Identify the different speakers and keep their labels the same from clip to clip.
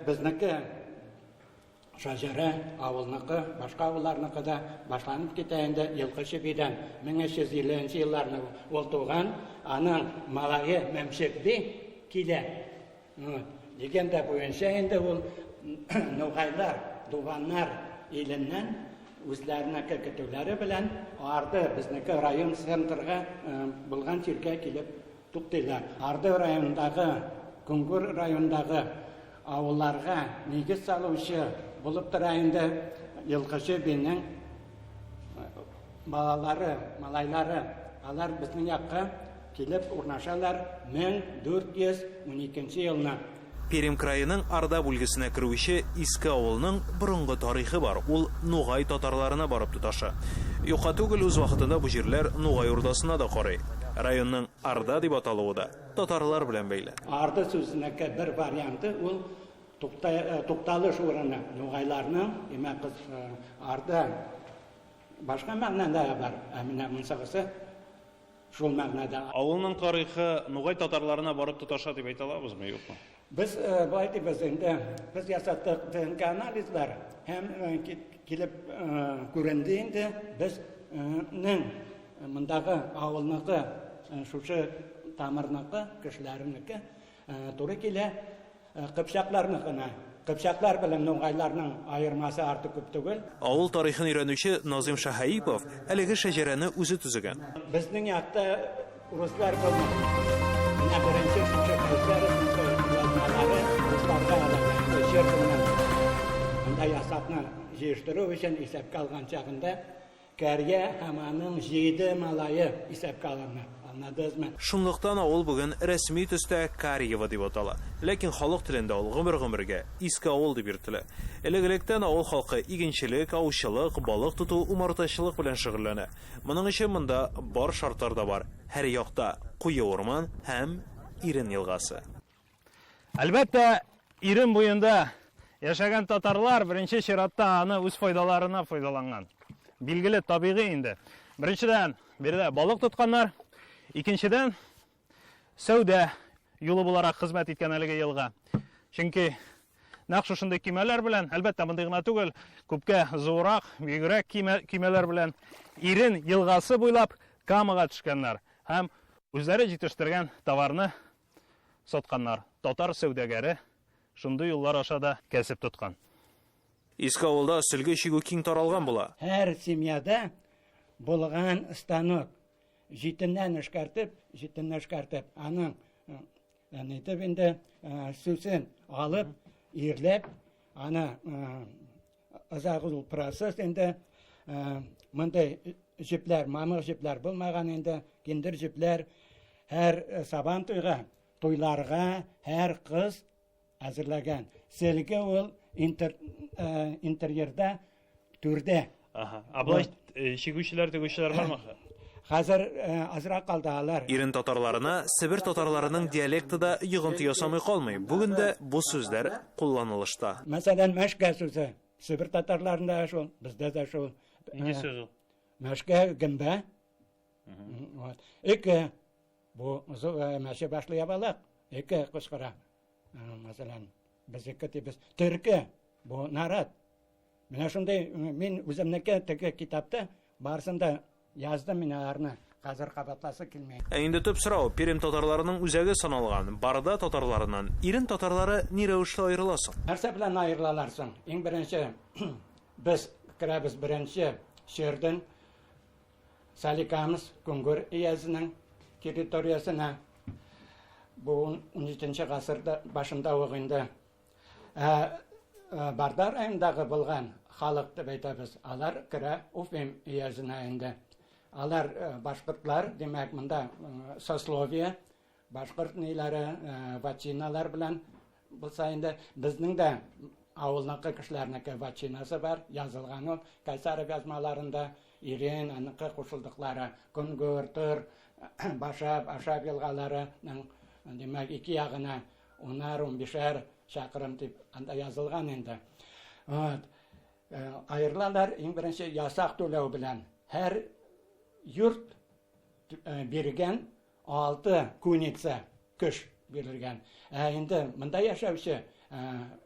Speaker 1: безнеке шаҗәрә, авылныкы, башка авылларныкы да башланып китә инде Елкычы бидән. 1350 нче елларны ул туган, аның малае Мәмчек би килә. Легенда буенча инде ул нугайлар, дуваннар иленнән үзләренеке көтүләре белән Арды, безнеке район центрга булган җиргә килеп туктыйлар. Арды районындагы, Кунгур районындагы авылларга нигез салучы булып тора инде Елкычы бинең балалары, малайлары. Алар безнең якка килеп урнашалар 1412 елны.
Speaker 2: Пермь краеның Арда бүлгесенә керүче Иске авылының борынгы тарихы бар, ул Нугай татарларына барып тоташа. Юкка түгел, үз вакытында бу җирләр Нугай Урдасына да карый. Районның Арда дип аталуы да татарлар белән бәйле.
Speaker 1: Арда сүзенеке бер варианты ул тукталыш урыны. Нугайларның, димәк, Арда башка мәгънәдә бар, ә менә монсыгысы шул мәгънәдә.
Speaker 2: Авылның тарихы нугай татарларына барып тоташа дип әйтә алабызмы, юкмы?
Speaker 1: Без болай дибез инде, без ясаттык ДНК анализлар һәм килеп күренде инде, безнең мондагы авылныкы, шушы тамырныкы, кешеләрнеке туры килә. Кыпчакларныкына. Кыпчаклар белән нугайларның аермасы артык күп түгел.
Speaker 2: Авыл тарихын өйрәнүче Назыйм Шаһаипов әлеге шәҗәрәне үзе төзегән.
Speaker 1: Безнең якта руслар булмады. Менә беренче шушы Кайсаровның язмалары русларга эләгә. Чердыннан монда ясакны җыештыру өчен исәпкә алган чагында Кәрия һәм аның җиде малае исәпкә алына. Аңладыгызмы?
Speaker 2: Шунлыктан авыл бүген рәсми төстә Карьево дип атала. Ләкин халык телендә ул гомер-гомергә Иске авыл дип йөртелә. Элек-электән авыл халкы игенчелек, аучылык, балык тоту, умартачылык белән шөгыльләнә. Моның өчен монда бар шартлар да бар, һәр якта куе урман һәм Ирен елгасы.
Speaker 3: Әлбәттә, Ирен буенда яшәгән татарлар беренче чиратта аны үз файдаларына файдаланган. Билгеле, табигый инде. Беренчедән, биредә балык тотканнар. Икенчедән, сәүдә юлы буларак хезмәт иткән әлеге елга. Чөнки нәкъ шушындый көймәләр белән, әлбәттә, мондый гына түгел, күпкә зуррак, бөегрәк көймәләр белән Ирен елгасы буйлап Камага төшкәннәр һәм үзләре җитештергән товарны сатканнар. Татар сәүдәгәре шундый юллар аша да кәсеп тоткан.
Speaker 2: Иске авылда сөлге чигү киң таралган була.
Speaker 1: Һәр семьяда булган станок. Җитеннән эшкәртеп, җитенне эшкәртеп, аның нитеп инде сүсен алып, ирләп, аны озак ул процесс инде мондый җепләр, мамык җепләр булмаган инде, киндер җепләр һәр сабан туйга, туйларга һәр кыз әзерләгән. Сөлге ул интер, интерьерда түрдә.
Speaker 3: Ага. Ә болай чигүчеләр, тегүчеләр бармы?
Speaker 1: Хәзер азрак калды алар.
Speaker 2: Ирен татарларына Себер татарларының диалекты да йогынты ясамый калмый. Бүген дә бу сүзләр кулланылышта.
Speaker 1: Мәсәлән, мәшкә сүзе. Себер татарларында да шул, бездә дә шул.
Speaker 3: Нинди сүз ул?
Speaker 1: Мәшкә гөмбә. Вот. Эке. Бу мәче башлы ябалак. Эке кычкыра. Мәсәлән, без эке дибез. Төрке. Бу нарат. Менә шундый мин үземнеке теге китапта барысын да яздым мин аларны. Хәзер кабатласы килми.
Speaker 2: Ә инде төп сорау, Пермь татарларының үзәге саналган Барда татарларыннан Ирен татарлары ни рәвешле аерыла соң?
Speaker 1: Нәрсә белән аерылалар соң? Иң беренче без керәбез беренче Чердын, Соликамск, Кунгур өязенең территориясенә. Бу 17 гасырда башында ук инде. Ә Барда районындагы булган халык дип әйтәбез, алар керә Уфим өязенә инде. Алар башкортлар, димәк, монда сословие, башкорт ниләре, ватчиналар белән булса инде, безнең дә авылныкы кешеләрнеке ватчинасы бар, язылган ул Кайсаров язмаларында, Ирен, аныкы кушылдыклары, Көнгөр, Тор, Башап, Ашап елгаларының, димәк, ике ягына унар, унбишәр чакрым дип анда язылган инде. Вот. Аерылалар иң беренче ясак түләү белән. Һәр йорт биргән 6 куница көш бирелгән. Ә инде монда яшәүче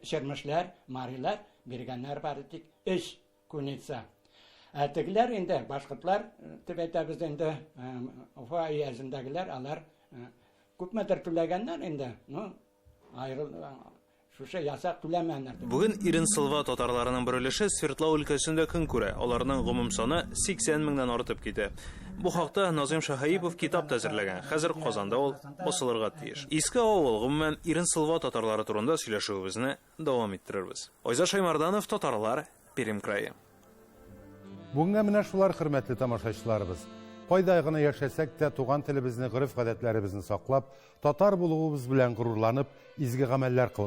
Speaker 1: Чирмешләр, марилар биргәннәр бары тик өч куница. Ә тегеләр инде, башкортлар дип әйтәбез инде, Уфа өязендәгеләр, алар күпмедер түләгәннәр инде, ну, аерыл, шушы ясак түләмәгәннәр.
Speaker 2: Бүген Ирен-Сылва татарларының бер өлеше Свердлау өлкәсендә көн күрә. Аларның гомум саны 80 меңнән артып китә. Бу хакта Назыйм Шаһаипов китап та әзерләгән. Хәзер Казанда ул басылырга тиеш. Иске авыл, гомумән, Ирен-Сылва татарлары турында сөйләшүебезне дәвам иттерербез. Айзат Шаймарданов, Татарлар, Пермь крае.
Speaker 4: Бүгенгә менә шулар, хөрмәтле тамашачыларыбыз. Кайда гына яшәсәк тә, туган телебезне, гореф-гадәтләребезне саклап, татар булуыбыз белән горурланып, изге гамәлләр кылып.